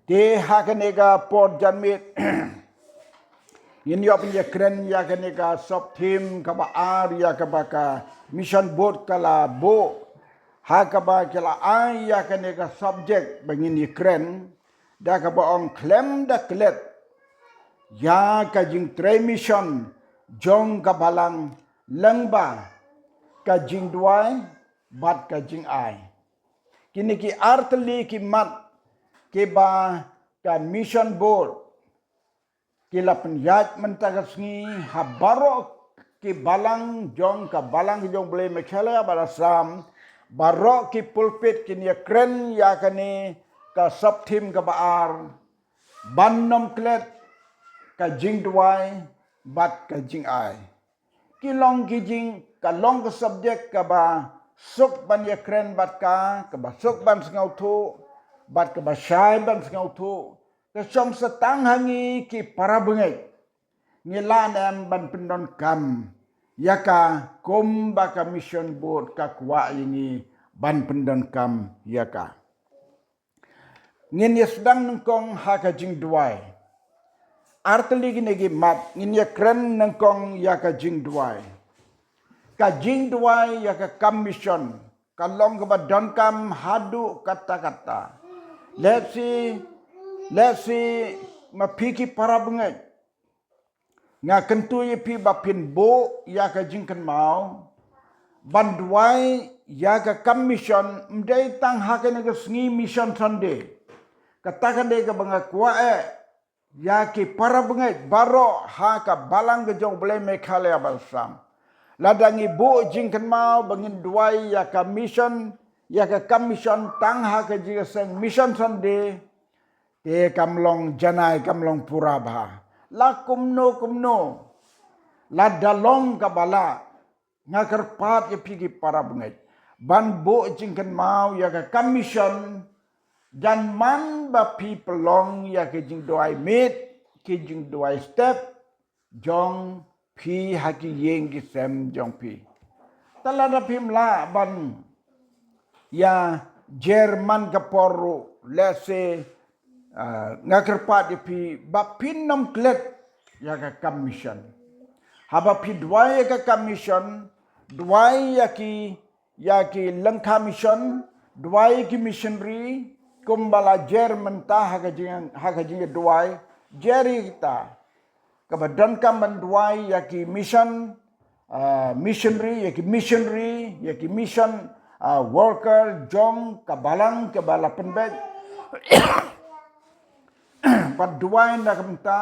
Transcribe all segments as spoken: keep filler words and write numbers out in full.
Te ha kane ka por janmiet ngin ïoh pynïakren ïa kane ka sub theme kaba ar ïa kaba ka Mission Board ka la buh, ha kaba ka la ai ïa kane ka subject ba ngin ïakren da kaba ong khlem da klet ïa ka jingtrei mission jong ka balang lyngba ka jingduwai bad ka jingai. Kine ki artylli ki mat kiba ka Mission Board ki la pynïaid mynta ka sngi ha baroh ki balang jong ka Balang ka jong U Blei Meghalaya bad Assam, baroh ki pulpit kin ïakren ïa kane ka sub theme kaba ar, ban nym klet ka jingduwai bad ka jingai. Ki long ki jing, ka long ka subject kaba suk ban ïakren bad ka, kaba suk ban sngewthuh bad kaba shai ban sngewthuh. Ka shong sa tang ha ngi ki para bangeit, ngi lah ne em ban pyndonkam ïa ka kumba ka Mission Board ka kwah ïa ngi ban pyndonkam ïa ka. Ngin ïa sdang nyngkong ha ka jingduwai. Artylli kine ki mat ngin ïakren nyngkong ïa ka jingduwai. Ka jingduwai ïa ka kam mission ka long kaba donkam haduh katta katta. Let's see, let's see, ma phi ki para bangeit, nga kyntu ïa phi ba phin buh ïa ka jingkynmaw ban duwai ïa ka kam mission, ym dei tang ha kane ka sngi Mission Sunday. Kata ka dei kaba nga kwah eh ïa ki para bangeit baroh ha ka Balang ka jong U Blei Meghalaya bad Assam. Lada ngi buh jingkynmaw ba ngin duwai ïa ka mission, ïa ka kam mission tang ha ka jingïaseng Mission Sunday, te kam long janai, kam long pura bha. La kumno kumno, lada long kaba lah, nga kyrpad ïa phi ki para bangeit ban buh jingkynmaw ïa ka kam mission, jan man ba phi pynlong ïa ki jingduwai miet, ki jingduwai step jong phi ha ki ïing ki sem jong phi. Te lada phim lah ban ïa jer man ka por ruh, let's say, ah, nga kyrpad ïa phi ba phin nym klet ïa ka kam mission. Haba phi duwai ïa ka kam mission, duwai ïa ki, ïa ki lyngkha mission, duwai ïa ki missionary, kumba la jer mynta ha ka jing, ha ka jingduwai, jer ïa kita. Kaba donkam ban duwai ïa ki mission, ah, missionary, ïa ki missionary, ïa ki mission, ah, worker jong ka balang kaba la pynbeit. Ban duwai na ka bynta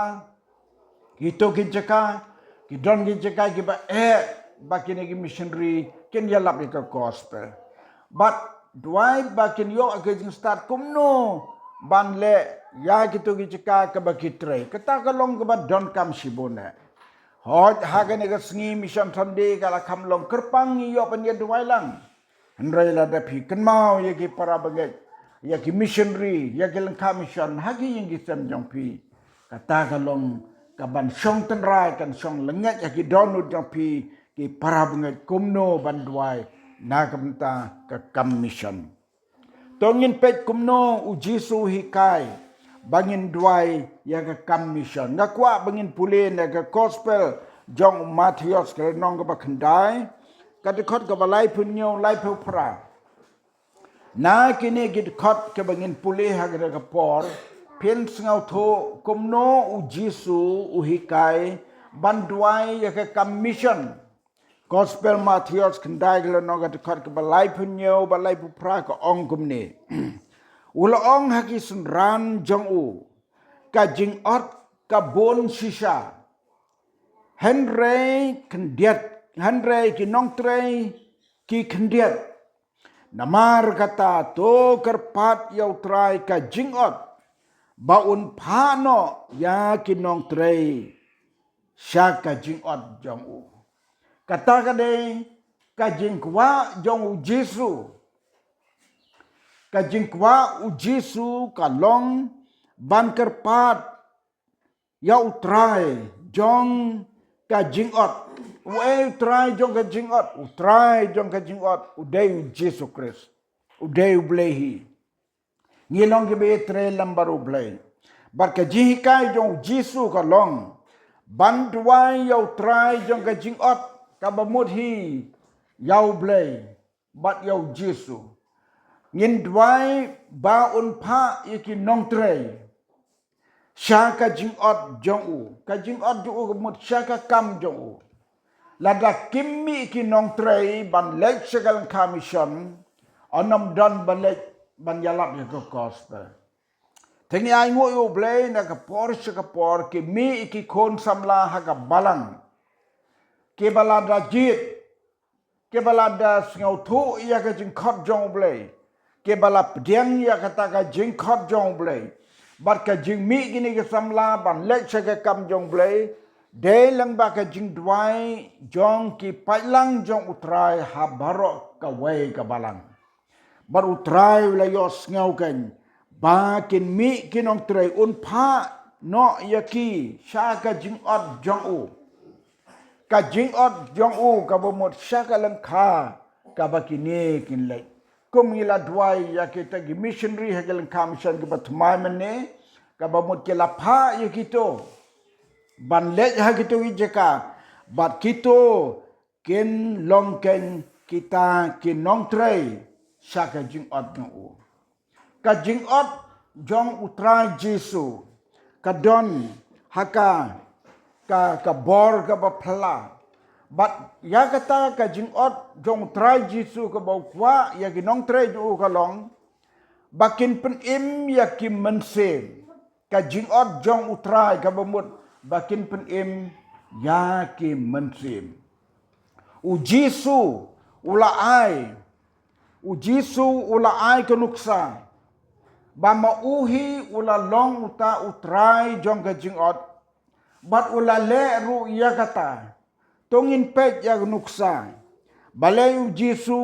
kito ki jaka, ki don ki jaka kiba eh ba kine ki missionary kin ïalap ïa ka gospel. Bad duwai ba kin ïoh ka jingstad kumno ban leh ïa kito ki jaka kaba ki trei. Kata ka long kaba donkam shibun eh. Hooid, ha kane ka sngi Mission Sunday ka la kham long kyrpang ngi ïoh ban ïa duwai lang. Hynrei lada phi kynmaw ïa ki para bangeit, ïa ki missionary, ïa ki lyngkha mission ha ki ïing ki sem jong phi, kata ka long kaban shong tynrai, kan shong lyngngait ha ki dohnud jong phi ki para bangeit kumno ban duwai na ka bynta ka kam mission. To ngin peit kumno U Jisu u hikai ba ngin duwai ïa ka kam mission. Nga kwah ba ngin pule na ka gospel jong u Mathaios ka lynnong kaba khyndai, ka dkhot kaba laiphew hynñiew, laiphew phra. Na kine ki dkhot kaba ngin pule ha kane ka por, phin sngewthuh kumno U Jisu u hikai ban duwai ïa ka kam mission. Gospel Mathaios khyndai ka lynnong, ka dkhot kaba laiphew hynñiew bad laiphew phra ka ong kumne. U la ong ha ki synran jong u, ka jingot ka bun shisha, hynrei khyndiat, hynrei ki nongtrei ki khyndiat. Namar kata to kyrpad ïa U Trai ka jingot ba un phah noh ïa ki nongtrei sha ka jingot jong u. Kata ka dei ka jingkwah jong U Jisu. Ka jingkwah U Jisu ka long ban kyrpad ïa U Trai jong ka jingot. Uei U Trai jong ka jingot? U Trai jong ka jingot u dei U Jisu Khrist. U dei U Blei hi. Ngi long kiba ïatrei lem bad U Blei. Bad ka jinghikai jong U Jisu ka long ban duwai ïa U Trai jong ka jingot, kaba mut hi ïa U Blei bad ïa U Jisu. Ngin duwai ba un phah ïa ki nongtrei sha ka jingot jong u. Ka jingot jong u ka mut sha ka kam jong u. Lada kim mih ki nongtrei ban leit sha ka lyngkha mission, ym don ba leit ban ïalap ïa ka gospel. Te ngi ainguh ïa U Blei, na ka por sha ka por ki mih ki khun samla ha ka balang, kiba la da jied, kiba la da sngewthuh ïa ka jingkhot jong U Blei, kiba la pdiang ïa kata ka jingkhot jong U Blei. Bad ka jingmih kine ki samla ban leit sha ka kam jong U Blei, dei lang bad ka jingduwai jong ki paidlang jong U Trai ha baroh kawei ka balang. Bad U Trai u la ïohsngew kein ba kin mih ki nongtrei, un phah noh ïa ki sha ka jingot jong u. Ka jingot jong u kaba mut sha ka lyngkha kaba kine kin leit. Kum ngi la duwai ïa kita ki missionary ha ki lyngkha mission kiba thymmai mynne, kaba mut ki la phah ïa kito ban leit ha kito ki jaka, bad kito kin long kein kita ki nongtrei sha ka jingot jong u. Ka jingot jong U Trai Jisu ka don ha ka, ka, ka bor kaba phylla. Bad ïa kata ka jingot jong U Trai Jisu kaba u kwah ïa ki nongtrei jong u ka long ba kin pynim ïa ki mynsiem. Ka jingot jong U Trai kaba mut ba kin pynim ïa ki mynsiem. U Jisu u la ai, U Jisu u la ai ka nuksa ba ma u hi u la long uta U Trai jong ka jingot, bad u la leh ruh ïa kata. To ngin peit ïa ka nuksa. Balei U Jisu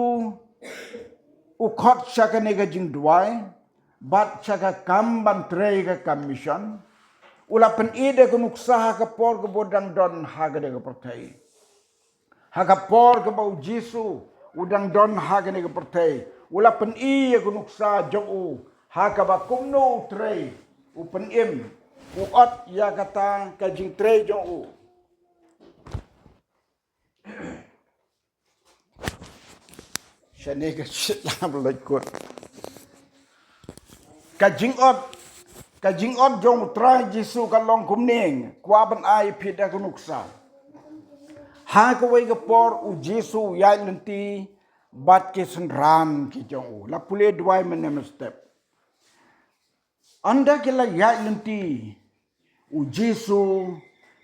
u khot sha kane ka jingduwai bad sha ka kam ban trei, ka kam mission? U la pyni da ka nuksa ha ka por kaba u dang don ha kane ka pyrthei. Ha ka por kaba U Jisu u dang don ha kane ka pyrthei, u la pyni ïa ka nuksa jong u ha kaba kumno u trei, u pynim, u ot ïa kata ka jingtrei jong u. Shane ka shit la ba leit kut. Ka jingot, ka jingot jong U Trai Jisu ka long kumne, kwah ban ai phi da ka nuksa. Ha kawei ka por U Jisu u ïaid lynti bad ki synran ki jong u. La pule duwai mynne mynstep. Ynda ki la ïaid lynti, U Jisu,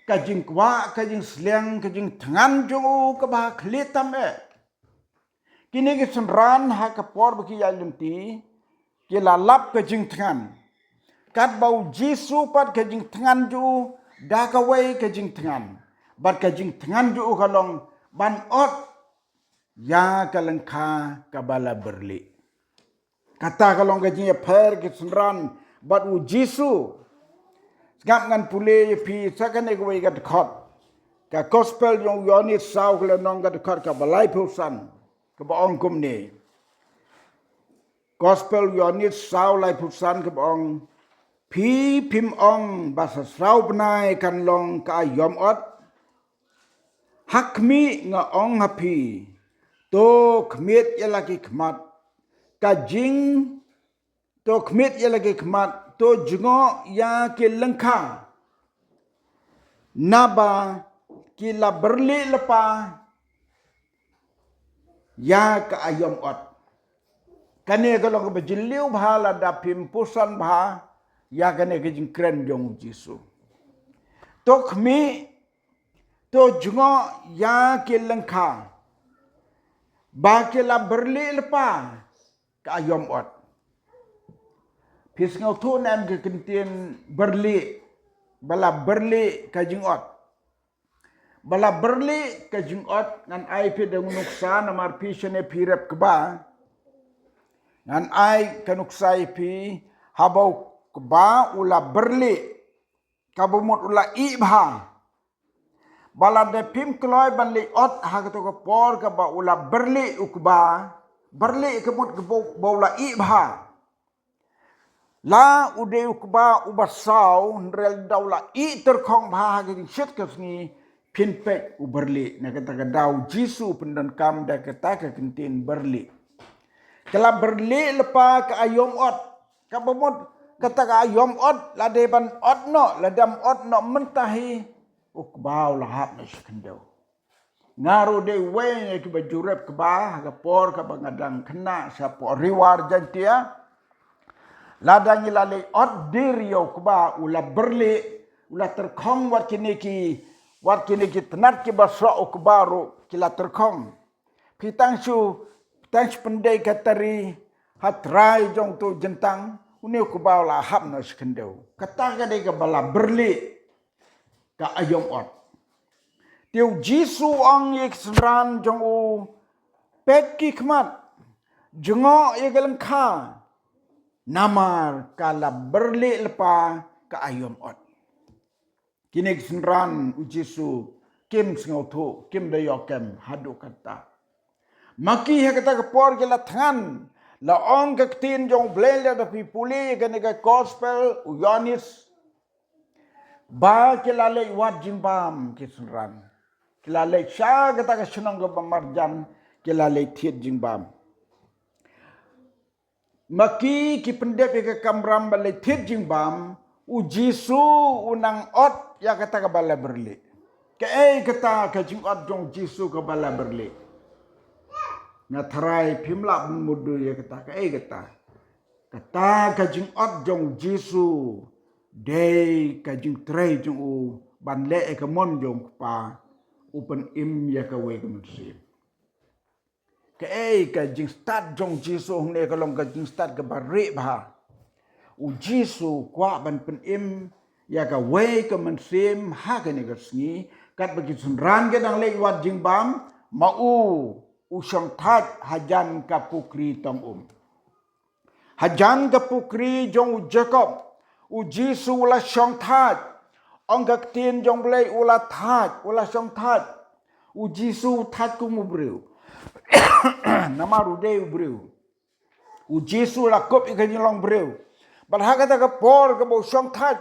ka jingkwah, ka jingsliang, ka jingthngan jong u kaba ha khlieh tam eh. Kine ki synran ha ka por ba ki ïaid lynti, ki la lap ka jingthngan. Katba U Jisu pat ka jingthngan jong u da kawei ka jingthngan. Bad ka jingthngan jong u ka long ban ot ïa ka lyngkha kaba la byrlieh. Kata ka long ka jingïapher ki synran bad U Jisu. Sngap, ngan pule ïa phi sa kane kawei ka dkhot. Ka gospel jong u Ïoannis saw ka lynnong, ka dkhot kaba laiphew san, kaba ong kumne. Gospel Ïoannis saw laiphew san kaba ong, phi phim ong ba sa sraw bnai kan long ka aïom ot? Ha khmih, nga ong ha phi, to khmied ïa la ki khmat, ka jing, to khmied ïa la ki khmat, to jngoh ïa ki lyngkha, naba ki la byrlieh lypa ïa ka aïom ot. Kane ka long kaba jylliew bha lada phim pyrshang bha ïa kane ka jingkren jong U Jisu. To khmih, to jngoh ïa ki lyngkha, ba ki la byrlieh lypa ka aïom ot. Phi sngewthuh ne em ka kyntien byrlieh, ba la byrlieh ka jingot? Ba la byrlieh ka jingot, ngan ai phi da ka nuksa, namar phi shane phi rep kba. Ngan ai ka nuksa ïa phi, haba u kba u la byrlieh, kaba mut u la ih bha. Ba lada phim kloi ban leit ot ha kato ka por kaba u la byrlieh u kba, byrlieh ka mut kaba u la ih bha. La u dei u kba uba saw, hynrei lada u la ïeh tyrkhong bha ha ka jingshit ka sngi, phin peit u byrlieh. Na kata ka daw u Jisu u pyndonkam da kata ka kyntien byrlieh. Ka la byrlieh lypa ka aïom ot. Kaba mut kata ka aïom ot, la dei ban ot noh, lada ym ot noh mynta hi, u kba u la hap noh sha khyndew. Nga ruh dei uwei na kiba jurip kba ha ka por kaba nga dang khynnah shapoh Ri War Jaintia. Lada ngi la leit ot dier ïa u kba, u la byrlieh, u la tyrkhong, wat kine ki, wat kine ki tnat kiba soh u kba ruh ki la tyrkhong. Phi tang shu, tang shu pyndei ka tari ha trai jong uto u jyntang, une u kba u la hap noh sha khyndew. Kata ka dei kaba la byrlieh ka aïom ot. Te u Jisu u ong ïa ki synran jong u, peit ki khmat, jngoh ïa ka lyngkha, namar ka la byrlieh lypa ka aïom ot. Kine ki synran u Jisu kim sngewthuh, kim da ïoh kem haduh katta. Ma ki ha kata ka por ki la thngan, la ong ka ktien jong U Blei, lada phi pule ïa kane ka gospel u Ïoannis, ba ki la leit wad jingbam ki synran. Ki la leit sha kata ka shnong kaba marjan, ki la leit thied jingbam. Ma ki, ki pyndep ïa ka kamram ban leit thied jingbam, u Jisu u nang ot ïa kata kaba la byrlieh. Kaei kata ka jingot jong u Jisu kaba la byrlieh? Nga tharai phim lah ban mutdur ïa kata, kaei kata? Kata ka jingot jong u Jisu dei ka jingtrei jong u ban leh ïa ka mon jong u Kpa, u pynim ïa kawei ka mynsiem. Kaei ka jingstad jong u Jisu hangne? Ka long ka jingstad kaba rieh bha. U Jisu u kwah ban pynim ïa kawei ka mynsiem ha kane ka sngi, katba ki synran ki dang leit wad jingbam, ma u, u shong thait hajan ka pukri tong um. Hajan ka pukri jong u Jakob, u Jisu u la shong thait. Ong ka ktien jong U Blei u la thait, u la shong thait. U Jisu u thait kum u briew. Namar u dei u briew. U Jisu u la kup ïa ka jinglong briew. Bad ha kata ka por kaba u shong thait,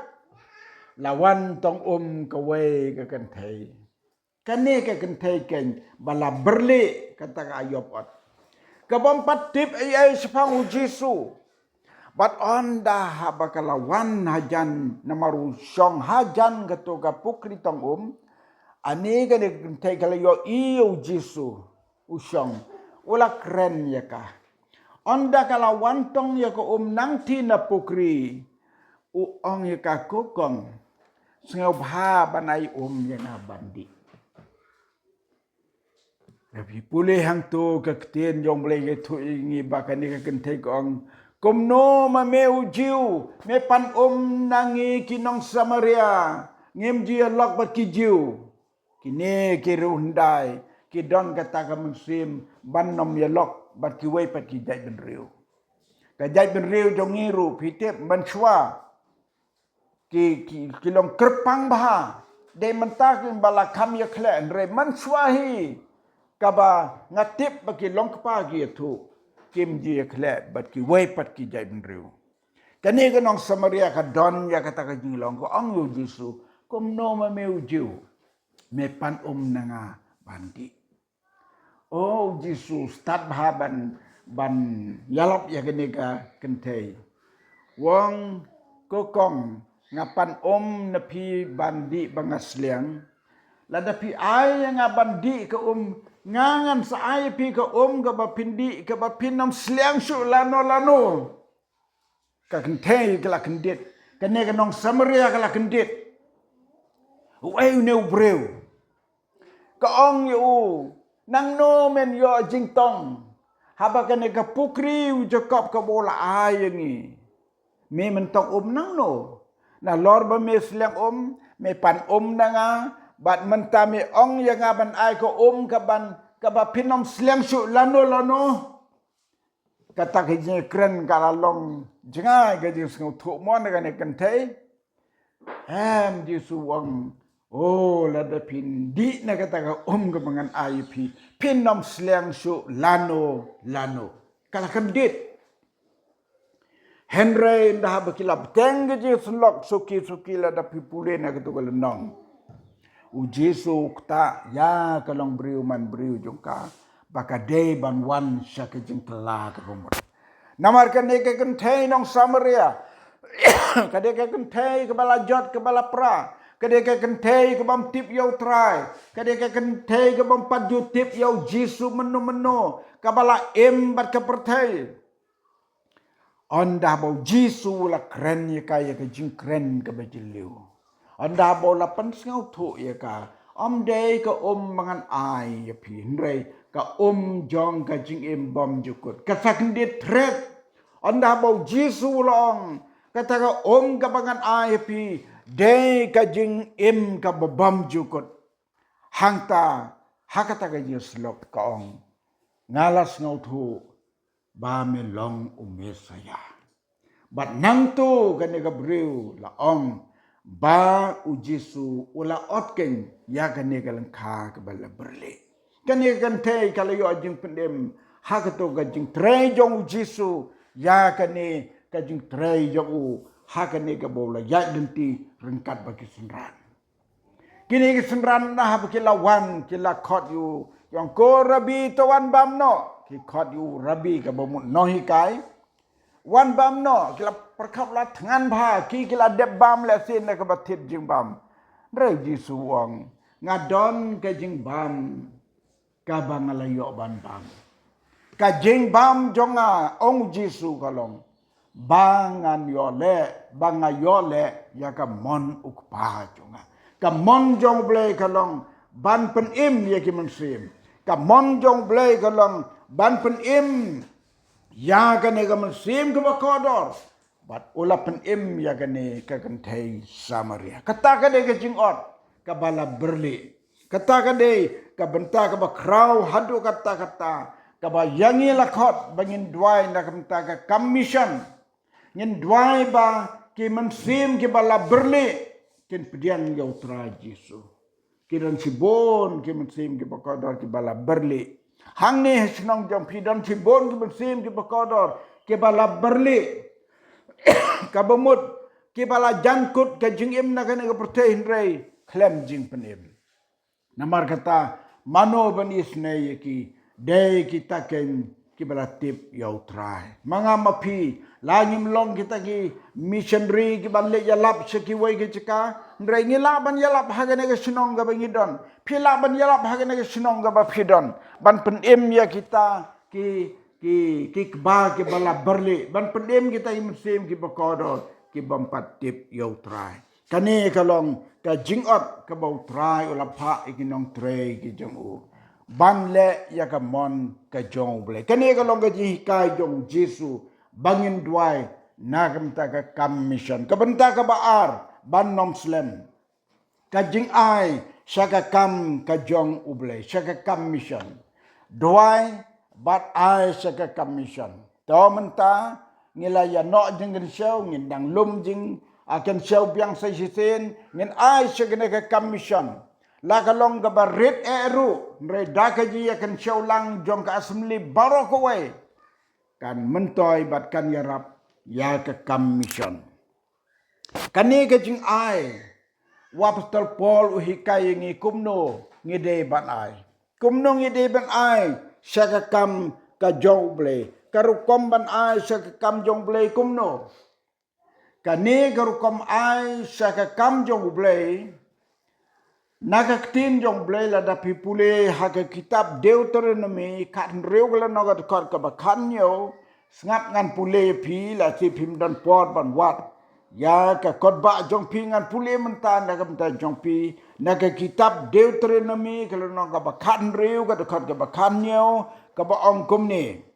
la wan tong um kawei ka kynthei. Kane ka kynthei keiñ ba la byrlieh kata ka aïom ot, ka bym pat tip ei ei shaphang u Jisu. Bad ynda haba ka la wan hajan, namar u shong hajan kato ka pukri tong um, ane kane ka kynthei ka la ïohi ïa u Jisu u shong, u la kren ïa ka. Ynda ka la wan tong ïa ka um nangta na pukri, u ong ïa ka, ko kong, sngewbha ban ai um ïa nga ban dih. Lada phi pule hangto ka ktien jong U Blei ka ïathuh ïa ngi ba kane ka kynthei ka ong, kumno ma me u Jiw, me pan um na ngi ki nong Samaria, ngim ju ïalok bad ki Jiw. Kine ki riewhyndai ki don kata ka mynsiem ban ym ïalok bad kiwei pat ki jaitbynriew. Ka jaitbynriew jong ngi ruh phi tip mynshuwa ki, ki, ki long kyrpang bha. Dei mynta ki ba la kham ïakhleh, hynrei mynshuwa hi kaba nga tip ba ki long kpa ki ïathuh, kim ju ïakhleh bad kiwei pat ki jaitbynriew. Kane ka nong Samaria ka don ïa kata ka jinglong, ka ong ïa u Jisu, kumno ma me u Jiw, me pan um na nga ban dih. O, u Jisu u stad bha ban, ban ïalap ïa kane ka kynthei. U ong, ko kong, nga pan um na phi ban dih ba nga sliang. Lada phi ai ïa nga ban dih ka um, nga ngan sa ai ïa phi ka um kaba phin dih, kaba phin ym sliang shuh lano lano. Ka kynthei ka la kyndit. Kane ka nong Samaria ka la kyndit. Uei une u briew? Ka ong ïa u, nangno men ïoh jingtong haba kane ka pukri u Jakob kaba u la ai ïa ngi, me men tong um nangno? Nalor ba me sliang um, me pan um na nga, bad mynta me ong ïa nga ban ai ka um kaban, kaba phin ym sliang shuh lano lano. Kata ka jingkren ka la long jngai ka jingsngewthuh mo na kane ka kynthei. Em, Jisu u ong, o, lada phin dih na kata ka um kaba ngan ai ïa phi, phin ym sliang shuh lano lano. Ka la kyndit. Hynrei ynda haba ki la bteng ka jingsylok suki suki lada phi pule na katu ka lynnong, u Jisu u ktah ïa ka longbriew manbriew jong ka ba ka dei ban wan sha ka jingkylla kaba mut. Namar kane ka kynthei nong Samaria ka dei ka kynthei kaba la jot kaba la pra, ka dei ka kynthei ka bym tip ïa u Trai, ka dei ka kynthei ka bym pat ju tip ïa u Jisu mynno mynno, kaba la im bad ka pyrthei. Ynda ba u Jisu u la kren ïa ka ïa ka jingkren kaba jylliew, ynda ba u la pynsngewthuh ïa ka, ym dei ka um ba ngan ai ïa phi, hynrei ka um jong ka jingim bymjukut. Ka sa kyndit thret, ynda ba u Jisu u la ong, kata ka um kaba ngan ai ïa phi dei ka jingim kaba bymjukut. Hangta ha kata ka jingsylok ka ong, nga la sngewthuh ba me long u Messaïah. Bad nangta kane ka briew la ong ba u Jisu u la ot keiñ ïa kane ka lyngkha kaba la byrlih. Kane ka kynthei ka la ïoh jingpynim ha kato ka jingtrei jong u Jisu ïa kane ka jingtrei jong u ha kane kaba u la ïaid lynti ryngkat bad ki synran. Kine ki synran na haba ki la wan ki la khot ïa u, ong ko Rabbi, to wan bam noh. Ki khot ïa u Rabbi kaba mut nonghikai. Wan bam noh, ki la pyrkhat la thngan bha, ki ki la dep bam lehse na kaba thied jingbam. Hynrei u Jisu u ong, nga don ka jingbam kaba nga la ïoh ban bam. Ka jingbam jong nga, ong u Jisu, ka long ba ngan ïoh leh, ba nga ïoh leh ïa ka mon u Kpa jong nga. Ka mon jong u Blei ka long ban pynim ïa ki mynsiem. Ka mon jong u Blei ka long ban pynim ïa kane ka mynsiem kaba kordor. Bad u la pynim ïa kane ka kynthei Samaria. Kata ka dei ka jingot kaba la byrlih. Kata ka dei ka bynta kaba khraw haduh katta katta, kaba ïa ngi la khot ba ngin duwai na ka bynta ka kam mission. Ngin duwai ba ki mynsiem kiba la byrlih kin pdiang ïa u Trai Jisu. Ki don shibun ki mynsiem kiba kordor kiba la byrlih. Hangne ha shnong jong phi don shibun ki mynsiem kiba kordor kiba la byrlih. Kaba mut kiba la jan kut ka jingim na kane ka pyrthei hynrei khlem jingpynim. Namar kata, mano ban isynei ïa ki, dei kita keiñ kiba la tip ïa u Trai. Ma nga ma phi, la ngim long kita ki missionary kiban leit ïalap sha kiwei ki jaka, hynrei ngi lah ban ïalap ha kane ka shnong kaba ngi don. Phi lah ban ïalap ha kane ka shnong kaba phi don ban pynim ïa kita ki, ki, ki kba kiba la byrlih, ban pynim kita ki mynsiem kiba kordor ki bym pat tip ïa u Trai. Kane ka long ka jingot kaba u Trai u la phah ïa ki nongtrei ki jong u ban leh ïa ka mon ka jong u Blei. Kane ka long ka jinghikai jong u Jisu ba ngin duwai na ka bynta ka kam mission. Ka bynta kaba ar ban ym slem, ka jingai sha ka kam ka jong u Blei, sha ka kam mission. Duwai bad ai sha ka kam mission. To mynta ngi la ïa noh jingkynshew, ngin dang lum jing, a, kynshew biang sa shisien, ngin ai sha kane ka kam mission. La ka long kaba rit eh ruh, hynrei da ka jingïa kynshew lang jong ka assembly baroh kawei kan myntoi bad kan ïarap ïa ka kam mission. Kane ka jingai, u Apostol Paul u hikai ïa ngi kumno ngi dei ban ai. Kumno ngi dei ban ai sha ka kam ka jong u Blei. Ka rukom ban ai sha ka kam jong u Blei kumno. Kane ka rukom ai sha ka kam jong u Blei. Na ka ktien jong u Blei lada phi pule ha ka kitab Deuteronomi khathynriew ka lynnong ka dkhot kaba khathynñiew, sngap ngan pule ïa phi, lada phim don por ban wad ïa ka kot ba jong phi ngan pule mynta na ka bynta jong phi, na ka kitab Deuteronomi ka lynnong kaba khathynriew ka dkhot kaba khathynñiew, kaba ong kumne.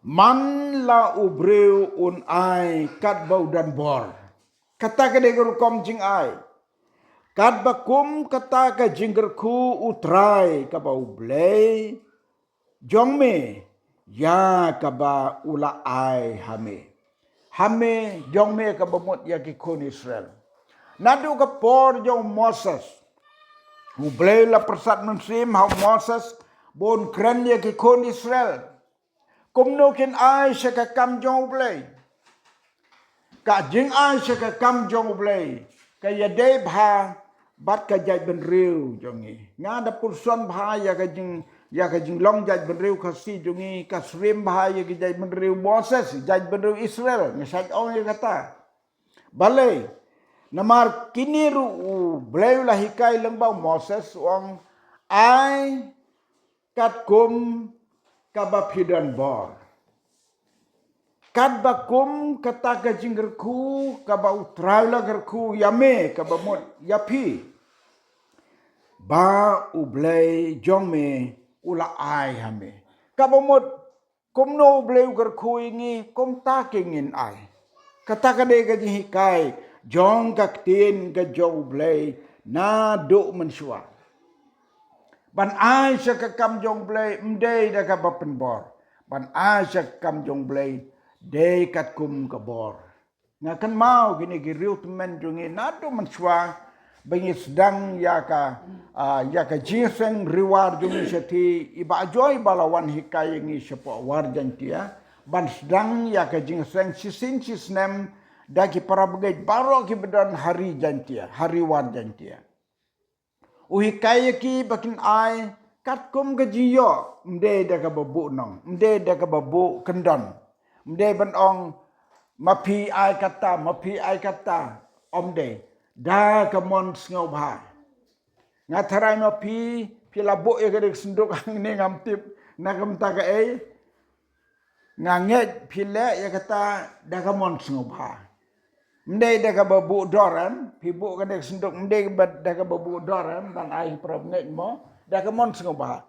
Man la u briew un ai katba u don bor. Kata ka dei ka rukom jingai. Katba kum kata ka jingkyrkhu u Trai kaba u Blei jong me ïa kaba u la ai ha me. Ha me jong me kaba mut ïa ki khun Israel. Naduh ka por jong u Moses, u Blei la pyrsad mynsiem ha u Moses ba un kren ïa ki khun Israel. Kumno kin ai sha ka kam jong u Blei. Ka jingai sha ka kam jong U Blei ka ïadei bha bad ka jaitbynriew jong ngi. Nga da pyrshang bha ïa ka jing, ïa ka jinglong jaitbynriew Khasi jong ngi, ka syriem bha ïa ka jaitbynriew Moses, jaitbynriew Israel, nga shait ong ïa kata. Balei? Namar kine ruh U Blei u la hikai lyngba u Moses, u ong, ai katkum kaba phi don bor. Katba kum kata ka jingkyrkhu kaba U Trai u la kyrkhu ïa me, kaba mut ïa phi, ba U Blei jong me u la ai ha me. Kaba mut kumno U Blei u kyrkhu ïa ngi, kumta ke ngin ai. Kata ka dei ka jinghikai jong ka ktien ka jong U Blei naduh mynshuwa. Ban ai sha ka kam jong U Blei ym dei da kaba pynbor. Ban ai sha ka kam jong U Blei dei katkum ka bor. Nga kynmaw kine ki riew tymmen jong ngi naduh mynshuwa ba ngi sdang ïa ka, ah, ïa ka jingïaseng ri war jong ngi shathie, i Bah Joy ba la wan hikai ïa ngi shapoh War Jaiñtia ban sdang ïa ka jingïaseng shisien shisnem da ki para bangeit baroh kiba don ha Ri Jaiñtia, ha Ri War Jaiñtia. U hikai ïa ki ba kin ai katkum ka jingïoh, ym dei da kaba buh nong, ym dei da kaba buh kyndon, ym dei ban ong ma phi ai kata, ma phi ai kata, ym dei, da ka mon sngewbha. Nga tharai ma phi, phi la buh ïa kane ka synduk hangne ngam tip na ka bynta kaei. Nga ngeit phi leh ïa kata da ka mon sngewbha. Ym dei da kaba buh dor em, phi buh kane ka synduk ym dei ba da kaba buh dor em, ban ai para bangeit mo, da ka mon sngewbha.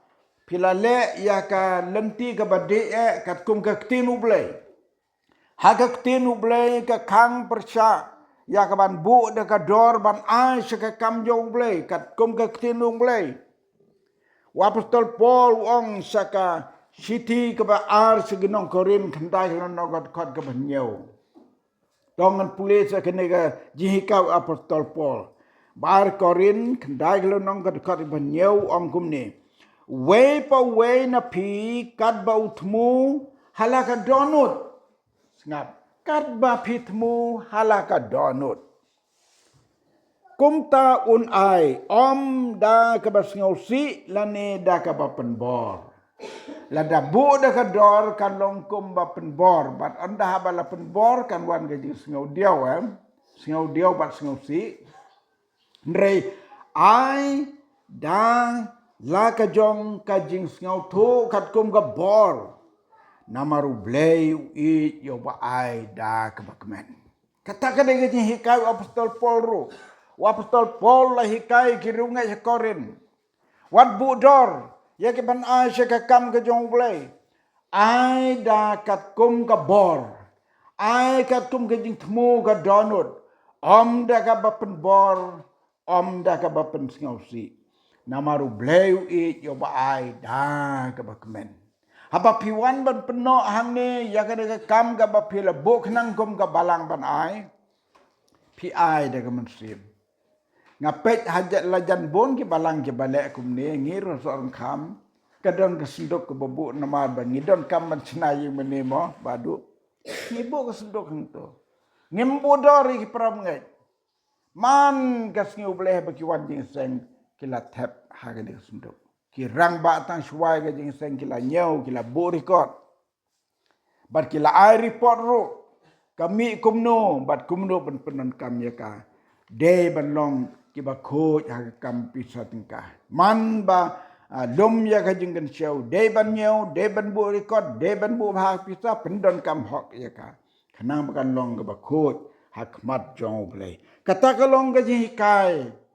Phi la leh ïa ka lynti kaba dei eh katkum ka ktien U Blei. Ha ka ktien U Blei ka khang pyrshah ïa ka ban buh da ka dor ban ai sha ka kam jong U Blei katkum ka ktien U Blei. U Apostol Paul u ong sha ka shithi kaba ar sha ki nong Korinth, khyndai ka lynnong ka dkhot kaba hynñiew. To ngan pule sha kane ka jinghikai u Apostol Paul. Ba ar Korinth, khyndai ka lynnong ka dkhot kaba hynñiew, u ong kumne: Uwei pa uwei na phi katba u thmu ha la ka dohnud. Sngap. Katba phi thmu ha la ka dohnud, kumta un ai, ym da kaba sngewsih lane da kaba pynbor. Lada buh da ka dor kan long kumba pynbor, bad ynda haba la pynbor kan wan ka jingsngewdiaw, em? Sngewdiaw bad sngewsih. Hynrei ai da la ka jong ka jingsngewthuh katkum ka bor. Namar U Blei u ïeit ïa uba ai da kaba kmen. Kata ka dei ka jinghikai u Apostol Paul ruh. U Apostol Paul la hikai ki riewngeit ha Korinth. Wat buh dor ïa ki ban ai sha ka kam ka jong U Blei. Ai da katkum ka bor. Ai katkum ka jingthmu ka dohnud. Ym da kaba pynbor, ym da kaba pynsngewsih. Namar U Blei u ïeit ïa uba ai da kaba kmen. Haba phi wan ban pynnoh hangne ïa kane ka kam kaba phi la buh khnang kum ka balang ban ai, phi ai da ka mynsiem. Nga peit ha jan, la jan bun ki balang kiba leh kumne, ngi ruh Sohryngkham, ka don ka synduk kaba buh namar ba ngi donkam ban shna ïing mane mo, Bah Duh. Ngi buh ka synduk hangto. Ngim buh dor ïa ki para bangeit. Man ka sngi U Blei ba ki wan jingïaseng ki la thep ha kane ka synduk. Ki rangbah tang shuwa ïa ka jingïaseng ki la ñiew, ki la buh record. Bad ki la ai report ruh. Ka mih kumno, bad kumno ban pyndonkam ïa ka. Dei ban long kiba khuid ha ka kam pisa tyngka. Man ba, ah, lum ïa ka jingkynshew. Dei ban ñiew, dei ban buh record, dei ban buh bha pisa, pyndonkam hok ïa ka. Khnang ba kan long kaba khuid ha khmat jong U Blei. Kata ka long ka jinghikai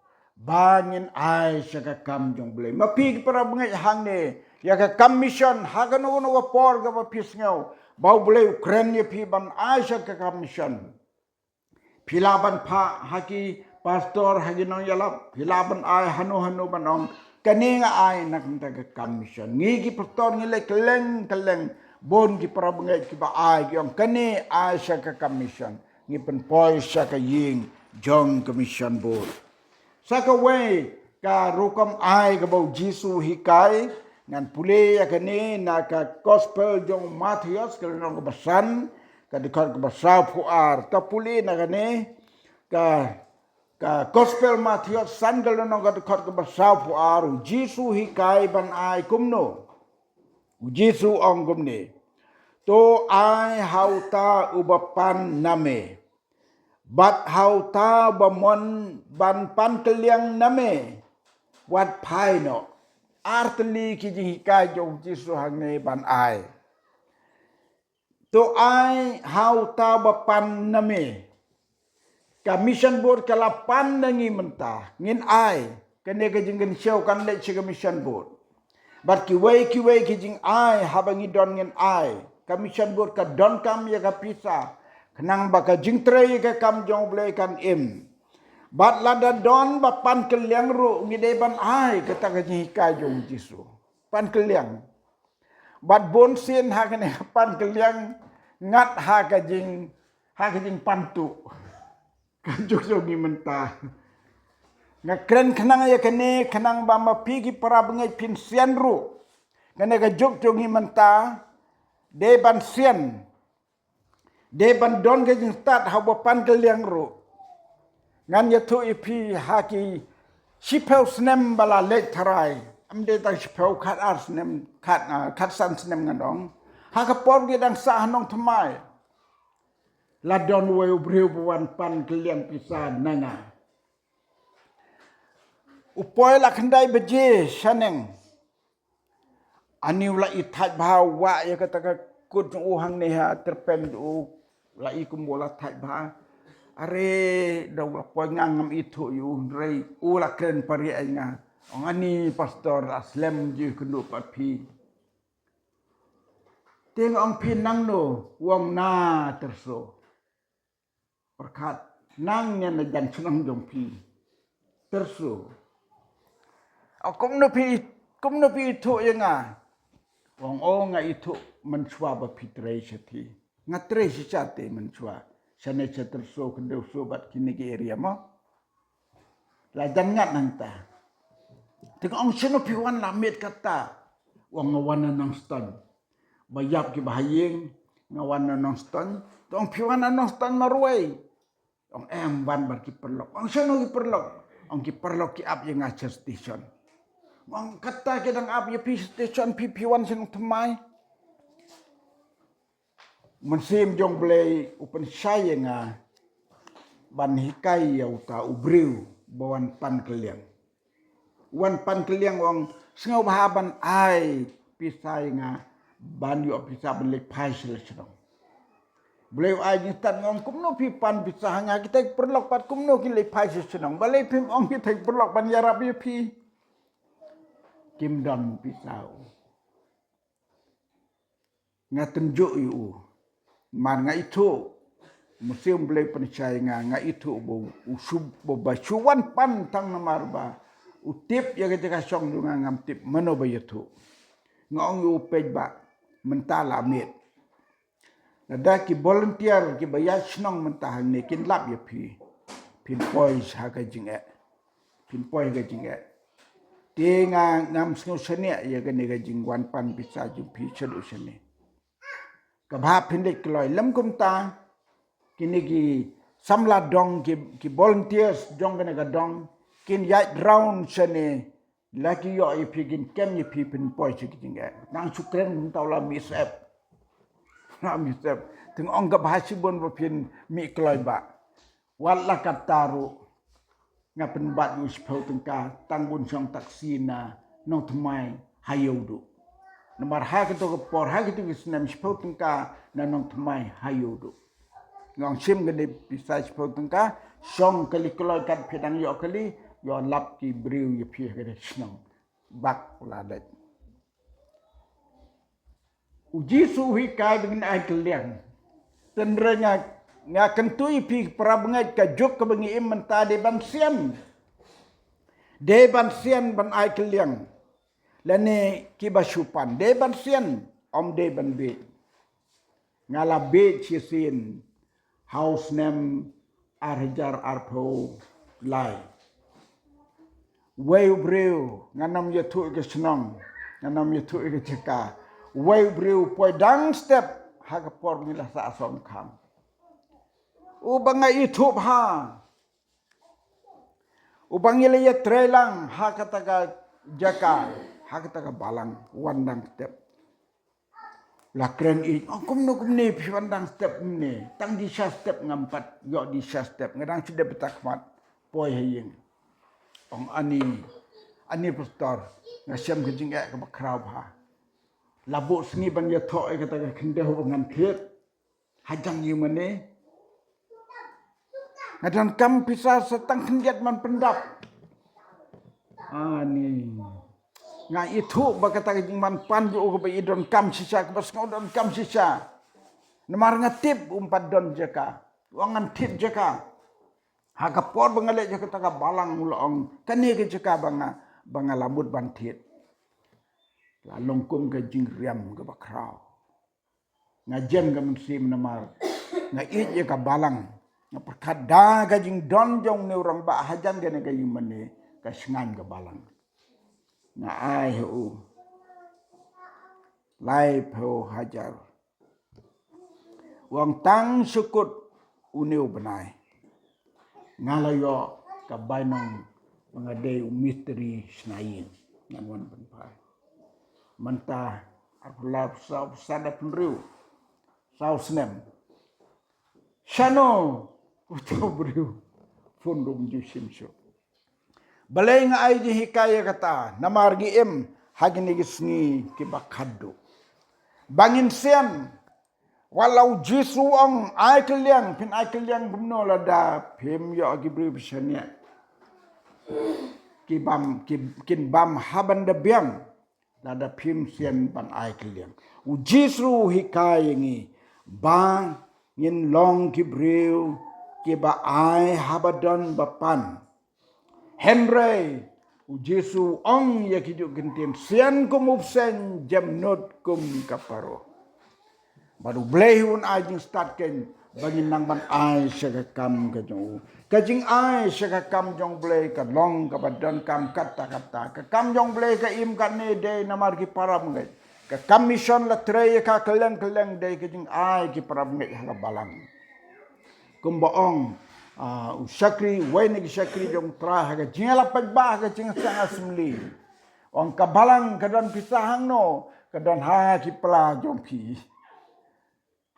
ba ngin ai sha ka kam jong U Blei. Ma phi ki para bangeit hangne, ïa ka kam mission, ha kano kano ka por kaba phi sngew ba U Blei u kren ïa phi ban ai sha ka kam mission, phi lah ban phah ha ki pastor, ha ki nongïalap, phi lah ban ai hano hano ban ong, kane nga ai na ka bynta ka kam mission. Ngi ki pastor ngi leh kylleng kylleng, bun ki para bangeit kiba ai, ki ong kane ai sha ka kam mission. Ngi pynpoi sha ka ïing jong ka mission board. Sa kawei ka rukom ai kaba U Jisu u hikai, ngan pule ïa kane na ka gospel jong u Mathaios ka lynnong kaba san, ka dkhot kaba saw phew ar. Ta pule na kane ka, ka Gospel Mathaios san ka lynnong ka dkhot kaba saw phew ar. U Jisu hikai ban ai kumno? U Jisu ong kumne: To ai ha uta uba pan na me, bad ha uta ba mon ban pan kylliang na me, wat phai noh. Ar tylli ki jinghikai jong u Jisu hangne ban ai. To ai ha uta ba pan na me. Ka mission board ka la pan na ngi mynta, ngin ai. Kane ka jingkynshew kan leit sha ka mission board. Bad kiwei kiwei ki jingai haba ngi don ngin ai. Ka mission board ka donkam ïa ka pisa, khnang ba ka jingtrei ïa ka kam jong U Blei kan im. Bad lada don ba pan kylliang ruh, ngi dei ban ai, kata ka jinghikai jong u Jisu. Pan kylliang. Bad bun sien ha kane ka pan kylliang ngat ha ka jing, ha ka jingpantuh. Ka juk jong ngi mynta. Nga kren khnang ïa kane, khnang ba ma phi ki para bangeit phin sian ruh. Kane ka juk jong ngi mynta, dei ban sian. Dei ban don ka jingstad ha uba pan kylliang ruh. Ngan ïathuh ïa phi ha ki shiphew snem ba la leit tharai. Ym dei tang shiphew, khat ar snem, khat, ah, khat san snem ngan ong. Ha ka por ngi dang sah ha nongthymmai, la don uwei u briew ba wan pan kylliang pisa na nga. U poi la khyndai baje shaneng. Ani u la i thait bha, u wah ïa kata ka kut jong u hangne ha tyrpeng u, la i kumba u la thait bha. Are, da u la poi nga ngam ithuh ïa u, hynrei u la kren pariah ïa nga. Ong, ani pastor, la slem ju kynduh pat phi. Te nga ong, phi nangno? U ong, na Tyrso. Pyrkhat, nang ngan na jan shnong jong phi. Tyrso. O, kumno phi, kumno phi ithuh ïa nga? U ong, o, nga ithuh mynshuwa ba phi trei shatei. Nga trei shisha te mynshuwa. Shane sha Tyrso, Khyndew So bad kine ki area mo. La jan ngat nangta. Te nga ong, shano phi wan la miet kata? U ong, nga wan na Nongstoiñ. Ba ïap ki ba ha ïing, nga wan na Nongstoiñ. Te ong, phi wan na Nongstoiñ marwei? Ong, em, wan bad ki paralok. Ong, shano ki paralok? Ong, ki paralok ki ap ïa nga sha station. Ong, kata ki dang ap ïa phi station, phi, phi wan sha nongthymmai. Mynsiem jong Blei u pynshai ïa nga ban hikai ïa uta u briew ba wan pan kylliang. Wan pan kylliang, u ong, sngewbha ban ai pisa ïa nga ban ïoh pisa ban leit phai sha la shnong. Blei u ai jingstad, nga ong, kumno phi pan pisa ha nga, kita ki paralok pat kumno kin leit phai sha shnong? Balei phim ong kita ki paralok ban ïarap ïa phi? Kim don pisa. Nga tynjuh ïa u. Namar nga ithuh, mynsiem Blei pynshai nga, nga ithuh ba u shu, ba, ba shu wan pan tang namar ba u tip ïa ka jaka shong jong nga, ngam tip mano ba ïathuh. Nga ong ïa u, peit bah, mynta la miet. Lada ki volunteer kiba ïaid shnong mynta hangne kin lap ïa phi, phin poi ha ka jingeh. Phin poi ha ka jingeh. Te nga ngam sngew shaniah ïa kane ka jingwan pan pisa jong phi shaduh shane. Kaba phin leit kloi lem kumta, kine ki samla dong, ki, ki volunteers jong kane ka dong kin ïaid round shane, la ki ïoh ïa phi kin kem ïa phi, phin poi sha ki jingeh. Nang shu kren kumta u la mih sep. La mih sep. Te nga ong, kaba shibun ba phin mih kloi bah. Wat la katta ruh, nga pynbat ïa u shiphew tyngka tang ban shong taxi na nongthymmai ha Ïewduh. Namar ha kito ki por, ha kito ki snem, shiphew tyngka na nongthymmai ha Ïewduh. Nga ong, shim kane pisa shiphew tyngka, shong kali kloi kat phi dang ïoh kali, ïoh lap ki briew ïa phi ha kane ka shnong. Bad u la leit. U Jisu u hikai ba ngin ai kylliang. Hynrei nga, nga kyntu ïa phi para bangeit, ka juk kaba ngi im mynta dei ban sian. Dei ban sian ban ai kylliang. Lane kiba shu pan. Dei ban sian. Ym dei ban bieit. Nga la bieit shisien ha u snem ar hajar arphew lai. Uwei u briew, ngan ym ïathuh ïa ka shnong, ngan ym ïathuh ïa ka jaka. Uwei u briew u poi dang step ha ka por ngi la sah song kham. U ba nga ithuh ha. U ba ngi la ïa trei lang ha kata ka jaka, ha kata ka balang, wan dang step. La kren i, oh, kumno kumne, phi wan dang step kumne, tang di sha step ngam pat, ïoh di sha step, nga dang shu dep beit ha khmat, poi ha ïing. Ong ani, ani pastor, nga shem ka jingeh kaba khraw bha. La buh sngi ban ïathoh ïa kata ka khyndew ba ngan thied. Hajan ïa mane. Nga donkam pisa sa tang khyndiat ban pyndap. Ani. Nga ithuh ba kata ka jingman pan jong u kaba i donkam shisha, kaba sngew donkam shisha. Namar nga tip um pat don jaka. Wan ngan thied jaka. Ha ka por ba nga leit jaka ta ka balang u la ong. Kane ka jaka ba nga, ba nga la mut ban thied. La long kum ka jingriam kaba khraw. Nga jem ka mynsiem namar nga ïeit ïa ka balang. Nga pyrkhat da ka jingdon jong une u rangbah hajan kane ka ïing mane ka shngaiñ ka balang. Nga ai ha u laiphew hajar. Wan tang shu kut une u bnai. Nga la ïoh ka bainong ba nga dei u mistri shna ïing. Ngan wan pynphai. Mynta arphew lai, arphew saw, arphew san, arphew hynriew. Saw snem. Shano uto u briew? Phone ruh um ju shim shuh. Balei nga ai jinghikai ïa kata? Namar ngi im ha kine ki sngi kiba khadduh. Ba ngin sian, wat la u Jisu u ong ai kylliang, phin ai kylliang kumno lada phim ïoh ki briew ba shaniah. Ki bam, ki, kin bam ha ban da biang. Lada phim sian ban ai kylliang. U Jisu u hikai ïa ngi ba ngin long ki briew kiba ai haba don ba pan. Hynrei u Jisu u ong ïa ki juh ki ktien, sian kum u bseiñ, jemnud kum ka paro. Bad U Blei un ai jingstad kein ba ngin nang ban ai sha ka kam ka jong u. Ka jingai sha ka kam jong U Blei ka long kaba donkam katta katta. Ka kam jong U Blei ka im katne dei namar ki para bangeit. Ka kam mission la trei ïa ka kylleng kylleng dei ka jingai ki para bangeit ha ka balang. Kumba ong, ah, u shakri, uwei na ki shakri jong U Trai ha ka jingïalap paidbah ha ka jingïaseng assembly. Ong ka balang ka don pisa hangno, ka don ha ki pla jong phi.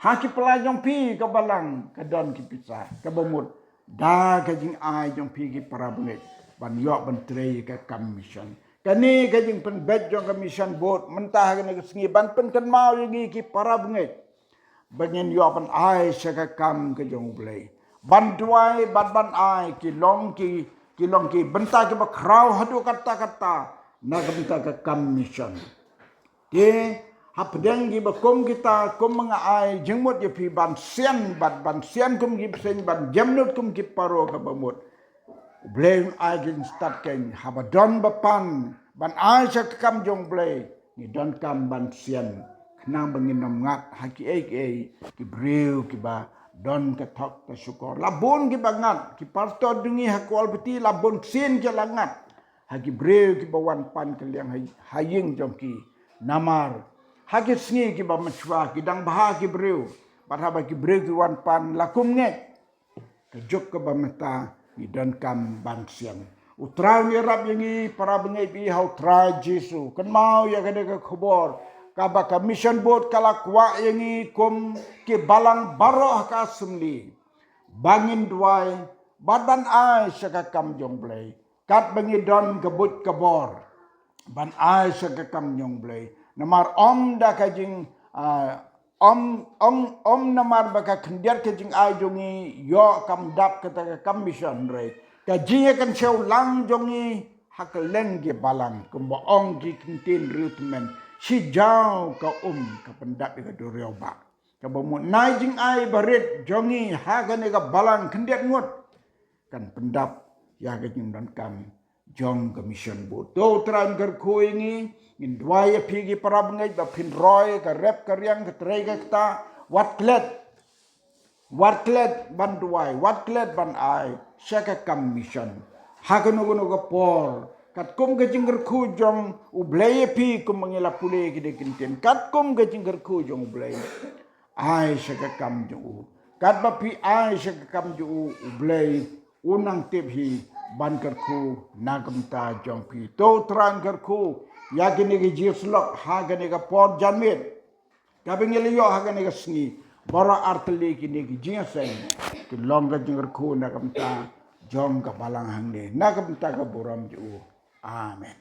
Ha ki pla jong phi ka balang ka don ki pisa, kaba mut da ka jingai jong phi ki para bangeit ban ïoh ban trei ka kam mission. Kane ka jingpynbeit jong ka mission board mynta ha kane ka sngi ban pynkynmaw ïa ngi ki para bangeit. Ba ngin ïoh ban ai sha ka kam ka jong U Blei. Ban duwai bad ban ai ki long ki, ki long ki bynta kiba khraw haduh katta katta na ka bynta ka kam mission. Te hapdeng kiba kum kita, kum nga ai jingmut ïa phi ban sian bad ban sian kum ki bseiñ, ban jemnud kum ki paro, kaba mut U Blei un ai jingstad kein haba don ba pan ban ai sha ka kam jong U Blei. Ngi donkam ban sian khnang ba ngin ym ngat ha kiei kiei ki briew kiba don ka thok ka shukor. La bun kiba ngat, ki pastor jong ngi ha Kawalpati la bun sien ki la ngat ha ki briew kiba wan pan kylliang ha, ha ïing jong ki. Namar ha ki sngi kiba mynshuwa ki dang bha ki briew, bad haba ki briew ki wan pan la kum ngeit. Ka juk kaba mynta ngi donkam ban sian. U Trai un ïarap ïa ngi para bangeit, bad ha U Trai Jisu. Kynmaw ïa kane ka khubor kaba ka mission board ka la kwah ïa ngi kum ki balang baroh ha ka assembly ba ngin duwai bad ban ai sha ka kam jong U Blei. Katba ngi don ka buit ka bor ban ai sha ka kam jong U Blei. Namar ym da ka jing, ah, ym, ym, ym namar ba ka khyndiat ka jingai jong ngi ïoh kam dap kata ka kam mission, hynrei ka jingïakynsew lang jong ngi ha kylleng ki balang, kumba ong ki ktien riewtymmen, shi jaw ka um ka pyndap ïa ka duriaw bah. Kaba mut na jingai barit jong ngi ha kane ka balang khyndiat ngut kan pyndap ïa ka jingdonkam jong ka mission board. To U Trai un kyrkhu ïa ngi, ngin duwai ïa phi ki para bangeit ba phin roi ka rep ka riang, ka trei ka kta, wat klet. Wat klet ban duwai, wat klet ban ai sha ka kam mission ha kano kano ka por, katkum ka jingkyrkhu jong U Blei ïa phi, kumba ngi la pule ki dei ki ktien, katkum ka jingkyrkhu jong U Blei. ai sha ka kam jong u. Katba phi ai sha ka kam jong u, U Blei u nang tip hi ban kyrkhu na ka bynta jong phi. To Trai, kyrkhu ïa kine ki jingsyllok ha kane ka por janmiet kaba ngi la ïoh ha kane ka sngi. Baroh artylli kine ki jingïaseng ki long ka jingkyrkhu na ka bynta jong ka balang hangne, na ka bynta ka burom jong u. Amen.